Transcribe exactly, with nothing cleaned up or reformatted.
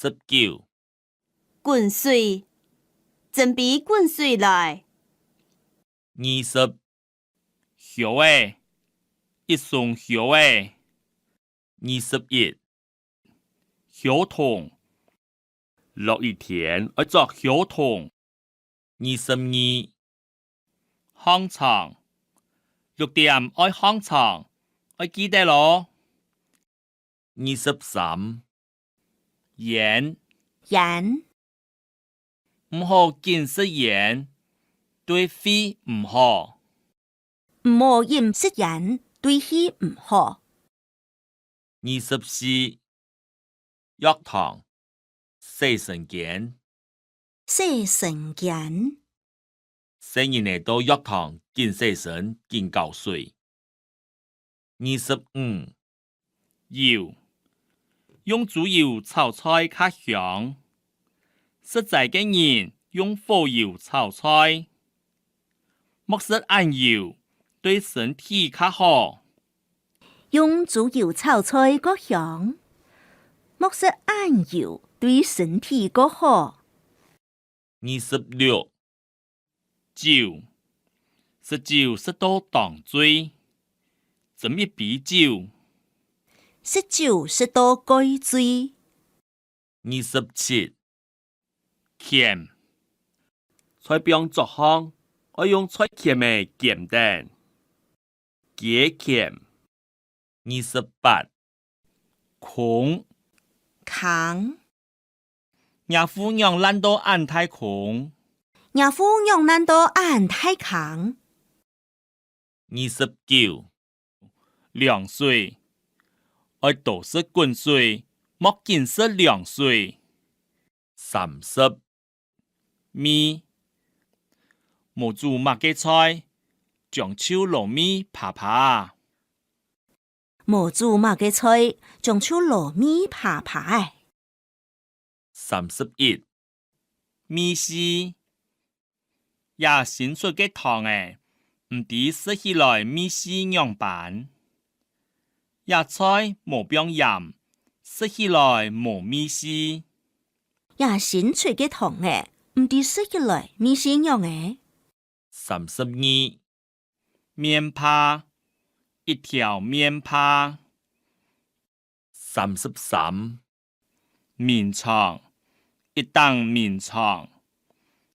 十九，滾水，準備滾水來。二十，轎仔，一雙轎仔。二十一，轎筒，落雨天愛著轎筒。二十二，䟘床，六點愛䟘床，愛記得哦。二十三，煙，煙，毋好緊食煙，對肺毋好。毋好緊食煙，對肺毋好。二十四，浴堂，洗身間，洗身間，細人仔到浴堂緊洗身、緊搞水。二十五，油，用豬油炒菜較香，食齋个人用火油炒菜。 莫食恁油，對身體較好。用豬油炒菜較香，莫食恁油，對身體較好。二十六，酒，食酒食到當醉，斟一杯酒，食酒食到蓋醉。 二十七，鉗，菜放桌項，愛用菜鉗仔鉗等。雞鉗。二十八，空，空，若褲仰爛到恁大空？若褲仰爛到恁大空？ 二十九，涼水，愛多食滾水，莫緊食涼水。三十，味，無煮麼个菜，將就摎味扒扒啊。無煮麼个菜，將就摎味扒扒啊。 三十一，味緒，這新出个糖仔，毋知食起來味緒仰般。這菜無放鹽，食起來無味緒。這新出个糖仔，毋知食起來味緒仰仔。三十二， 麵帕，一條麵帕。三十三，眠床，一頂眠床。